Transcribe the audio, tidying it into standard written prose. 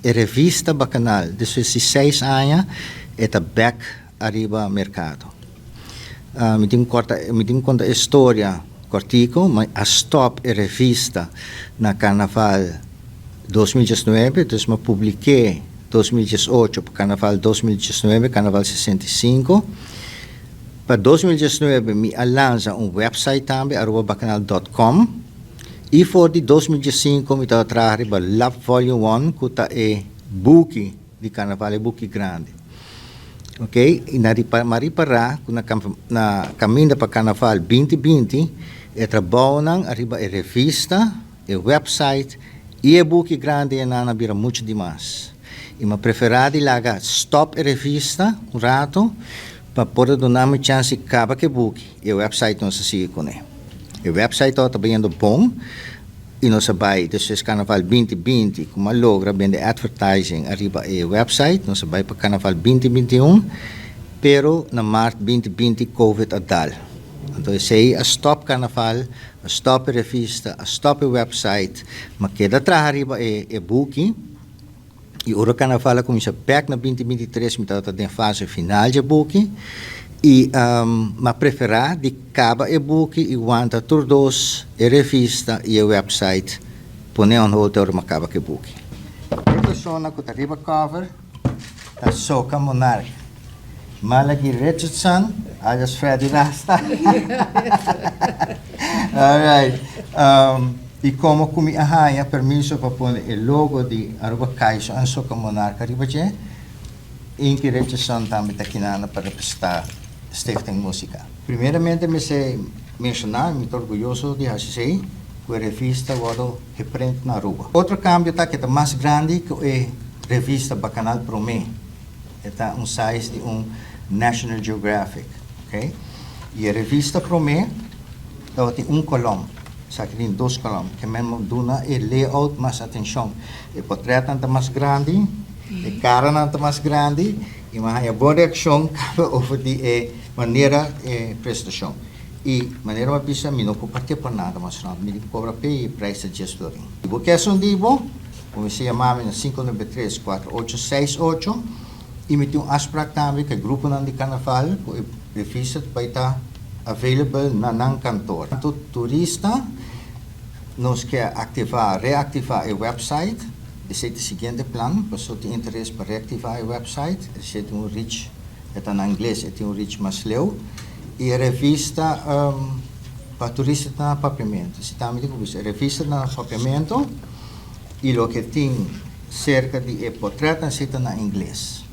E revista Bacanal, despues di 6 aña, e ta back ariba mercado. Mi tin conta historia cortico, mi a stop e revista na Carnaval 2019, anto mi a publica 2018 pa Carnaval 2019, Carnaval 65. Pa 2019 mi a lansa un website tambe, arubabacanal.com, y for di 2015 mi ta traha riba Lab Volume 1, cu ta e buki di Carnaval, e buki grandi. Ok? Y na m'a ripara, na caminda pa Carnaval 2020, e trabounan ariba e revista, e website y e buki grandi nan a bira mucho demas. Y m'a prefera di laga stop e revista un rato pa por duna mi chance caba cu e buki. E website nos a sigui cune. E website ta bayendo bon y nos a bay despues Carnaval 2020, cu m'a logra bende advertising ariba e website, nos a bay pa Carnaval 2021, pero na maart 2020 COVID a dal. Anto esey a stop Carnaval, a stop e revista, a stop e website, m'a keda traha riba e buki. Y ora Carnaval a cuminsa back na 2023, mi tabata den fase final di buki y m'a prefera di caba e buki y wanta tur dos, e revista y e website, pone on hold ora m'a caba cu e buki. E persona cu ta riba cover ta Soca Monarch. Malaki Richardson, alias Freddy Rasta. All right. Y como cu mi a haya permiso pa pone e logo di Aruba Kaiso en Soca Monarch ariba dje, Inky Richardson tambe ta kinana pa representa Stichting Musica. Primeramente mi ta menciona, mi ta orguyoso di HC, cu e revista a wordo geprint na Aruba. Otro cambio ta cu ta mas grandi cu e revista Bacanal Prome. Ta un size di un National Geographic. Ok? Y e revista Prome tin un kolom. Esaki tin dos kolom. Kiermen duna e layout mas atencion. E portret ta mas grandi, e cara ta mas grandi, y m'a haya bon reaccion over di e manera e presentacion. Y manera m'a bisa, mi no por comparti pa nada mas no. Mi cobra p'e prijs di 10 florin. Si bo kier un di bo, cuminsa yama mi na 593 4868 y mi tin un afspraak tambe cu e grupo di Carnaval, cu e revista bay ta available na nan kantoor. Tanto turista, nos kier activa, reactiva e website. Esey ta e siguiente plan, pa esnan tin interes pa reactiva e website, esey tin un reach, ta na ingles, tin un reach mas leu. Y e revista pa turista ta na Papiamento. Si tambe tin e revista na Papiamento y loke tin cerca di e portret ta na ingles.